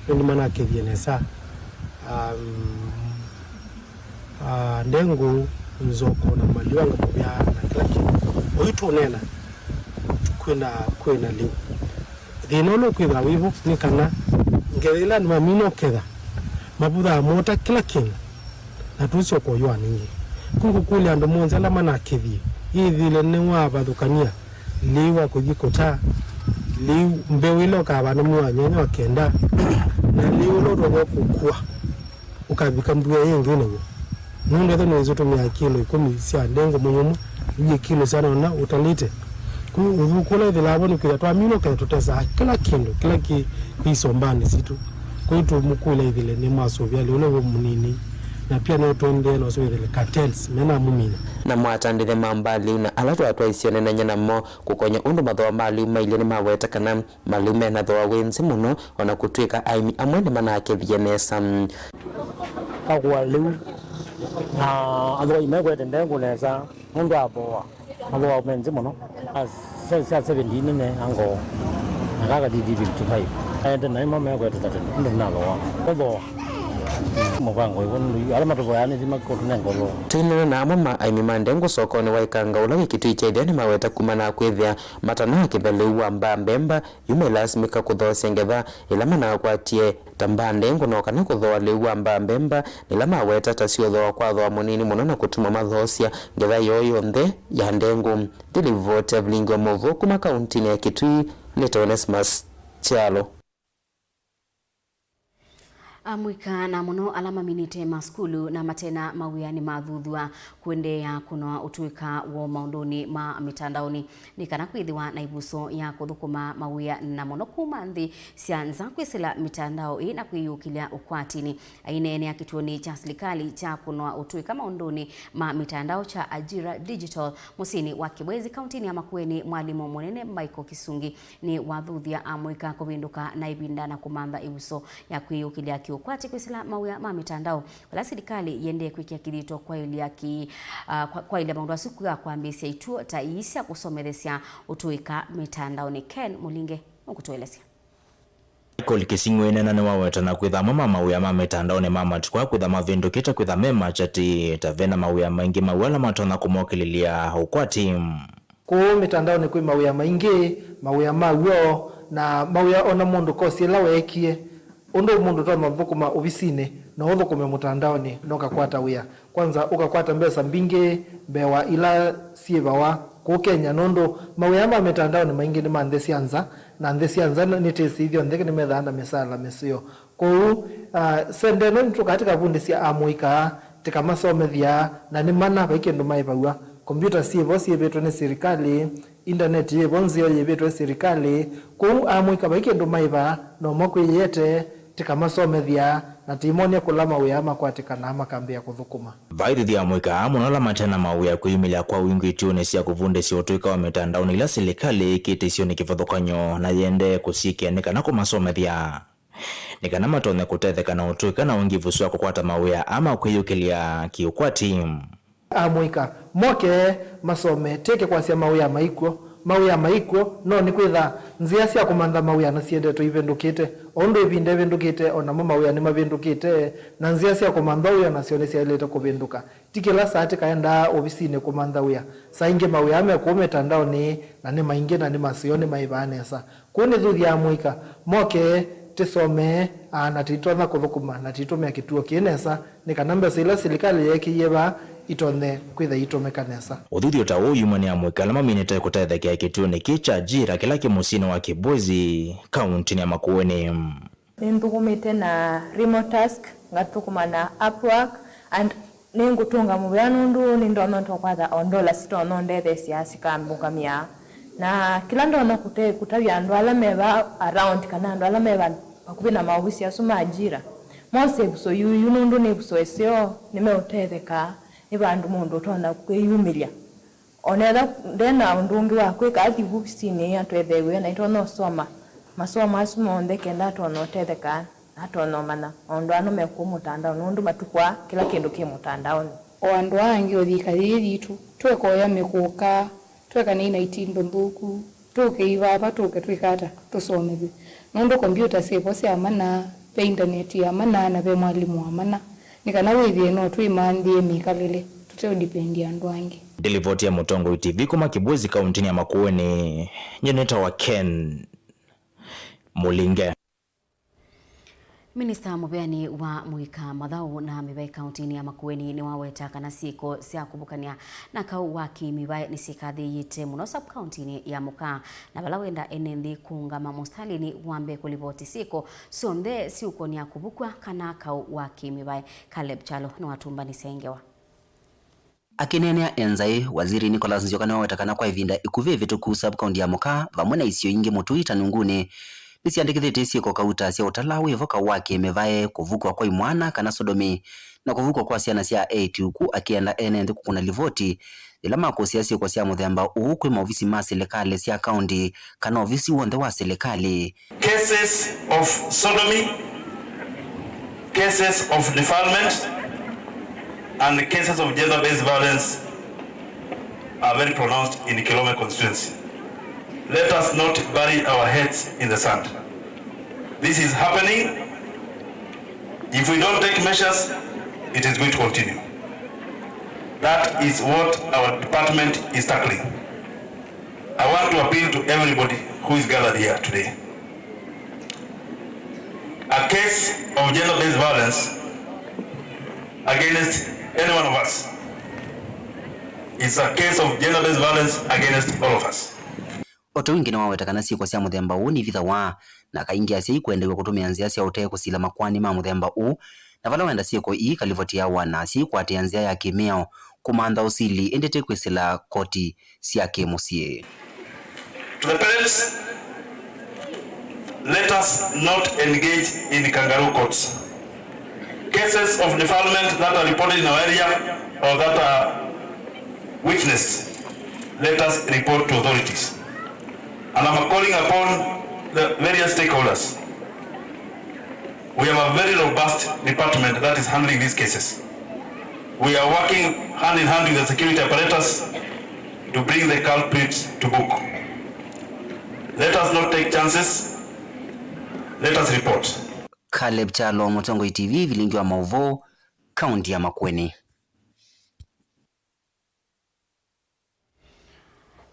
nĩndĩ manakethie nesa. Um, uh, ndengũ, nzoko na maliwa ngamũvya na kĩla kĩndũ. Ũyu tũneena, kwĩna, kwĩna lĩu. Thĩna ũla ũkwĩthĩwa wĩvo nĩ kana ngetha ĩla andũ mamina ũketha, mavũthaa moota kĩla kĩndũ, na tũsyoka ũyũanĩ ĩngĩ. Kũ ngũkũlya andũ monthe ala manakethie, yĩthĩle nĩwavathũkany'a lĩu wa kũthi kũta, lĩu mbeũ ĩla ũkavanda mwei wa nyanya wa kenda, na lĩu ũla ũtonya kũkua ũkavika mbua ĩngĩ naw'o. Nũndũ ethĩwa nĩwĩsĩ ũtũmĩaa kilo ikũmi sya ndengũ mũnyũmũ, iw'ĩ kilo syana ũna ũtalĩte. Kũ ũthũku ũla ĩthĩlaa vo nĩ kwĩthĩa twamina ũkethĩa tũtesaa kĩla kĩndũ kĩla kĩ, kĩ isombanĩ sitũ. Kwoou tũmũkũlya ĩthĩle nĩmwasũvĩa lĩu nĩw'o mũnini, na pia no tũendee na ũsũvĩthĩle cartels menamũmina. Namo atandĩthya ma mbaa lĩu na ala twatwaisye ũneenany'a namo kũkony'a ũndũ mathooa ma lĩu mailye nĩmaweta kana malĩu mena thooa wĩ nzĩ mũno, o na kũtw'ĩka aĩmi amwe nĩmanakethie nesa. Kakũa lĩu, na athooa mekwete ndengũ nesa, nũndũ wa thooa, mathooa me nzĩ mũno. A, sya, sya seventy nene angoo, na kaka D D fifty-five. Aende naimo mekwete thirty, nũndũ na thooa. Ũthooa. Mũvango ĩvo nũndũ ala matũvoyaa nĩthi makũtũnenga ũthooa. Twĩneena na amwe ma aĩmi ma ndengũ sokonĩ wa Ĩkanga ũla wĩ Kitui kya Ĩtheo nĩmaweta kumana na kwĩthĩa matanakĩtha lĩu wa mbaa mbemba, yu mailasimĩka kũthoosya ngetha ĩla manakwatie ta mbaa ndengũ no kana kũthooa lĩu wa mbaa mbemba, na ĩla maweta ta syũthooa kwa thooa mũnini mũno na kũtuma mathoosya ngetha yoo yonthe ya ndengũ. Ndilivoti ya vilingi wa maũvoo kuma kauntinĩ ya Kitui, nĩtawa Onesmus Kyalo. Amũika na mũno ala maminĩte masukulu na matena mawĩa nĩmathuthw'a kũendeea kũnoa ũtũĩka woo maũndũnĩ ma mĩtandaonĩ nĩ kana kwĩthĩwa na ĩvuso ya kũthũkũma mawĩa na mũno kuma nthĩ sya nza kwĩsĩla mĩtandao ĩĩ na kwĩyũkĩlya ũkwatinĩ. Aineenea kĩtuonĩ kya silikalĩ kya kũnoa ũtũĩka maũndũnĩ ma mĩtandao kya Ajira Digital mũsyĩnĩ wa Kibwezi, kauntinĩ ya Makueni, mwalimũ mũnene Michael Kisungi nĩwathuthya amũika kũvĩndũka na ĩvinda na kũmantha ĩvuso ya kwĩyũkĩlya Ũkwati kwĩsĩla mawĩa ma mĩtandao, vala silikalĩ yĩendee kwĩkĩa kĩthito kwaĩlya ki-, ah, kwa-, kwaĩlya maũndũ asu kwĩka kwambĩĩsya ituo ta ii sya kũsomethesya ũtũĩka mĩtandaonĩ. Ken Mũlinge nũkũtũelesya. Michael Kĩsing'ũ ĩneena nĩwaweta na kwĩtha amwe ma mawĩa ma mĩtandaonĩ ma matukũ aa kwĩtha mavĩndũkĩte kwĩtha me makyatĩ, ta vena mawĩa maingĩ mawĩa ala matonya kũmokĩlĩlya ũkwati. Kũũ mĩtandaonĩ kwĩ mawĩa maingĩ, mawĩa ma w'o, na mawĩa o na mũndũ kosi ĩla weekie. Ũndũ mũndũ ũtonya ũthũkũma ovisinĩ, no ũthũkũme mũtandaonĩ, na ũkakwata wĩa. Kwanza, ũkakwata mbesa mbingĩ mbee wa ila syĩvawa kũũ Kenya, nũndũ mawĩa ma mĩtandaonĩ maingĩ nĩ ma nthĩ sya nza, na nthĩ sya nza nĩtĩsĩ ithyonthe nĩmethaa na mĩsaala mĩseo. Kwoou, ah, sende ĩno nĩtũkaa tĩkavundĩsya amũika, tĩkamasomethya, na nĩ mana vai kĩndũ maĩvaw'a. Kombyũta syĩvo syĩvĩtwe nĩ silikalĩ, indaneti yĩvo nzeo yĩvĩtwe silikalĩ, kwoou amũika vai kĩndũ maĩva, no makwĩyĩete, tĩkamasomethya, na tĩimony'a kũla mawĩa makwatĩkanaa makambĩĩa kũthũkũma. Vaithithi amũika aa mũno ala mate na mawĩa kwĩyumĩlya kwa wingĩ ituonĩ sya kũvundĩsya ũtũĩka wa mĩtandaonĩ ila silikalĩ ĩkĩte isionĩ kĩvathũkany'o na yĩendee kũsyĩkĩa nĩ kana kũmasomethya. Nĩ kana matonye kũtetheka na ũtũĩka na ũngĩvu ũsu wa kũkwata mawĩa aa ma kwĩyũkĩlya kĩũkwati. Amũika, moke, masome, tĩke kwasya mawĩa maikw'o. Mawĩa maikw'o, no nĩkwĩtha nzĩa sya kũmantha mawĩa nĩsyendetwe ivĩndũkĩte. O ũndũ ĩvinda ĩvĩndũkĩte, o namo mawĩa nĩmavĩndũkĩte, na nzĩa sya kũmantha wĩa nasyo nĩsyaĩlĩte kũvĩndũka. Ti kĩla saa tĩkaendaa ovisinĩ kũmantha wĩa. Saa ingĩ mawĩa me kũũ mĩtandaonĩ, na nĩ maingĩ, na nĩ maseo, nĩmaĩvaa nesa. Kũu nĩthuthya amũika, moke, tĩsome, aa, na tĩitonya kũthũkũma, na tĩitũmĩa kĩtuo kĩĩ nesa, nĩ kana mbesa ila silikalĩ yeekĩie vaa itonye kwĩtha iitũmĩka nesa. Ũthuthyo ta ũũ yumanĩa amũika ala maminĩte kũtethekea kĩtuonĩ kĩĩ kya Ajira kĩla kĩ mũsyĩnĩ wa Kibwezi, kauntinĩ ya Makueni. Nĩnthũkũmĩte na Remotasks, ngathũkũma na Upwork, and nĩngũtũnga mũvea nũndũ nĩndonya tũkwata o ndola sitonya ũndetheesya sikambũngamĩa. Na kĩla ndonya kũte-, kũtavya andũ ala me va around kana andũ ala me va vakuvĩ na maovisi asu ma Ajira, mose ĩvuso yuyu nũndũ nĩ ĩvuso ĩseo, nĩmeũtetheka, nĩ vandũ mũndũ ũtonya kwĩyumĩlya. O na ethĩwa nde na ũndũ ũngĩ wa kwĩka, athi vuvisinĩ atwethe wĩa na itonya ũsoma masomo asu monthe kenda atonya ũtetheka na atonya ũmanya maũndũ aa me kũũ mũtandaonĩ, nũndũ matukũ aa kĩla kĩndũ kĩ mũtandaonĩ. O andũ aa angĩ o yĩika yĩĩ yitũ, twekoya mĩkũka, twekanei na itindo nthũku, tũkei vava, tũke twĩka ata? Tũsomethw'e. Nũndũ kombyũta syĩvo sya mana, ve indaneti ya mana, na ve mwalimũ wa mana, nĩ kana wĩthĩe no twĩmanthĩe mĩkalĩle, tũte ũdipendi andũ angĩ. Ndilivoti ya Mũtongoi T V kuma Kibwezi, kauntinĩ ya Makueni, nyie nĩtawa Ken Mũlinge. Minista mũveani wa mũika, mathaũ na mĩvaĩ kauntinĩ ya Makueni nĩwaweta kana syĩko sya kũvukany'a na kaũ wa kĩmĩvaĩ nĩsyĩkathĩĩte mũno sub-kauntinĩ ya Mũkaa, na vala wenda ene nthĩ kũũngama mũsitalĩnĩ wa mbee kũlivoti syĩko syonthe siũkonia kũvukw'a kana kaũ wa kĩmĩvaĩ. Caleb Kyalo nĩwatũmbanĩsya ĩ ngewa. Akĩneenea e Nzaĩ, Waziri Nicholas Nzioka nĩwaweta kana kwa ĩvinda ĩkuvĩ ĩvĩtũku sub-county ya Mũkaa vamwe na isio ingĩ Mũtui ta Nungunĩ nĩsyandĩkĩthĩtye syĩko kauta sya ũtala wĩvoka wa kĩmĩvaĩ, kũvukw'a kwa imwana kana sodomy, na kũvukw'a kwa syana sya eĩtu, ku akĩenda ene nthĩ kũkũna livoti yĩla makũsĩa syĩko sya mũthemba ũũ kwĩ maovisi ma silikalĩ sya kaunti kana ovisi w'onthe wa silikalĩ. Cases of sodomy, cases of defilement, and cases of gender-based violence are very pronounced in Kilome constituency. Let us not bury our heads in the sand. This is happening. If we don't take measures, it is going to continue. That is what our department is tackling. I want to appeal to everybody who is gathered here today. A case of gender-based violence against any one of us is a case of gender-based violence against all of us. O ta ũu ĩngĩ nĩwaweta kana syĩko sya mũthemba ũũ nivithawa, na kaingĩ asyai kũendeew'a kũtũmĩa nzĩa sya ũtee kũsila makoani ma mũthemba ũũ, na vala wenda syĩko ii ikalivotĩawa na asyai kũatĩĩa nzĩa ya kĩmĩao kũmantha ũsili, ĩndĩ ti kwĩsĩla koti sya kĩmũsyĩ. To the parents, let us not engage in kangaroo courts. Cases of defilement that are reported in our area or that are witnessed, let us report to authorities. And I'm calling upon the various stakeholders We have a very robust department that is handling these cases. We are working hand in hand with the security apparatus to bring the culprits to book. Let us not take chances. Let us report. Caleb Kyalo, Mũtongoi T V, Vilingi wa Maũvoo, kaunti ya Makueni.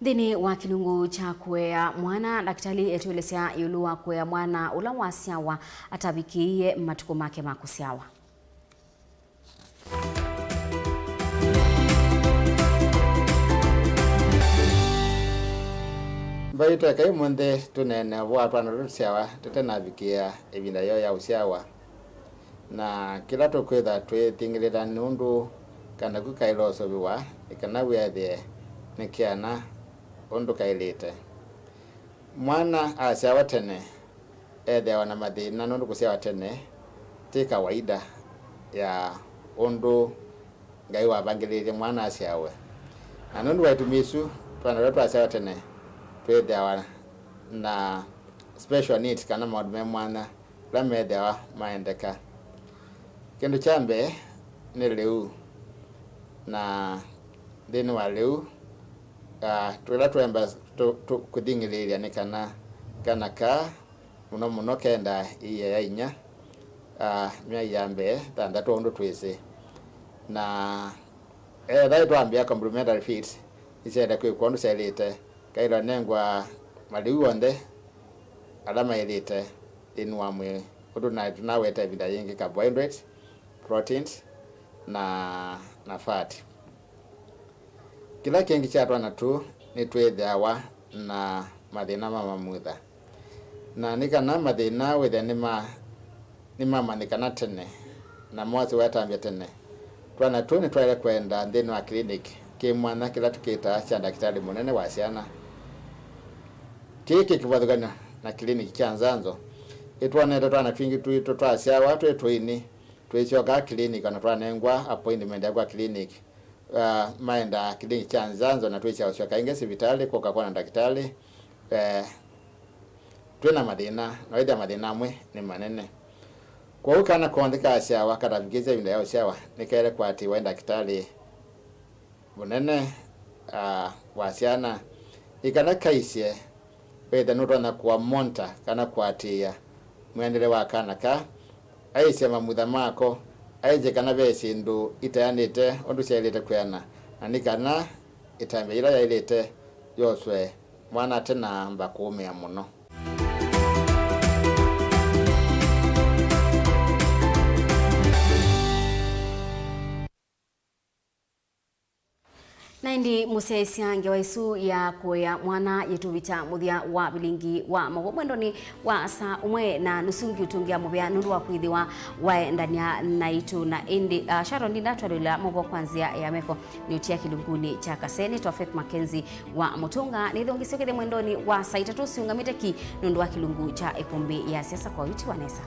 Nthĩnĩ wa kĩlungu kya kũea mwana, ndakĩtalĩ etũelesya ĩũlũ wa kũea mwana ũla wasyawa atavikĩĩie matukũ make ma kũsyawa. Mbaitũ eka ũmũnthĩ tũneene ũvoo wa twana tũla tũsyawa tũtenavikĩĩa ĩvinda yoo ya ũsyawa. Na kĩla tũkwĩtha twĩthingĩlĩla nũndũ kana ku kaĩloseviwa nĩ kana wĩathĩe nĩ kĩana ũndũ kaĩlĩte. Mwana asyawa tene ethĩawa na mathĩna nũndũ kũsyawa tene ti kawaida ya ũndũ Ngai wavangĩlĩĩlye mwana asyawe. Na nũndũ wa itumi isu, twana tũla twasyawa tene twĩthĩawa na special needs kana maũndũ me mwanya ala methĩawa maendeka. Kĩndũ kya mbee nĩ lĩu, na nthĩnĩ wa lĩu, ah, tũla tũemba tũ- tũ- kũthingĩlĩĩlya nĩ kana kana kaa mũno mũno kendaa ĩia ya inya, ah, myai ya mbee thanthatũ ũndũ twĩsĩ. Na etha nĩtwambĩa complementary feeds, nĩsyaĩle kwĩkwa ũndũ syaĩlĩte. Kaĩlwa nengwa malĩu onthe ala maĩlĩte nthĩnĩ wa mwĩĩ, ũndũ na tũnaweta ĩvinda yĩngĩ, carbohydrates, proteins, na, na fat. Kĩla kĩngĩ kya twana tũu nĩtwĩthĩawa na mathĩna ma mamutha. Na nĩ kana mathĩna wĩthĩa nĩma- nĩmamanyĩkana tene na mose wetambya tene, twana tũu nĩtwaĩle kwenda nthĩnĩ wa clinic kĩ mwanya kĩla tũkĩtaa kya ndakĩtalĩ mũnene wa syana. Kĩĩ kĩ kĩvathũkany'o na clinic kya nzanzo. Ĩtwonete twana twingĩ twitũ twasyawa twĩ tũini, twĩsyokaa clinic ona twanengwa appointment ya kwa clinic. Ah, maendaa kĩlĩngi kya nzanzo na twĩsya ũsyoka ĩngĩ sivitalĩ kũka kwona ndakĩtalĩ, eh, twĩ na mathĩna, na wĩthĩa mathĩna amwe nĩ manene. Kwoou kana konthe kasyawa katavikĩsya ĩvinda ya ũsyawa, nĩkaĩle kũatĩĩwa nĩ ndakĩtalĩ mũnene, ah, wa syana, ĩ kana kaisye wĩthĩa nũtonya kũamonta kana kũatĩĩa mwendele wa kana kaa, aisye mamutha mako, aisye kana ve syĩndũ itayanĩte ũndũ syaĩlĩte kwĩana, na nĩ kana ĩtambya yĩla yaĩlĩte yoswe mwana atenaamba kũũmĩa mũno. Na ĩndĩ mũsyaĩĩsya ngewa ĩsu ya kũea mwana yĩtũvikya mũthya wa vilingi wa maũvoo mwendonĩ wa saa ũmwe na nusu. Ngiũtũngĩa mũvea nũndũ wa kwĩthĩwa waendany'a naitũ. Na ĩndĩ, ah, Sharon, ndindatwalĩla maũvoo kwa nzĩa ya meko, nĩũtia kĩlungunĩ kya kasee. Nĩtawa Faith Mackenzie wa Mũtũnga. Nĩthongisye ũkĩthya mwendonĩ wa saa itatũ siũngamĩte ki nũndũ wa kĩlungu kya ĩkũmbĩ ya siasa kwa ũiiti wa nesa.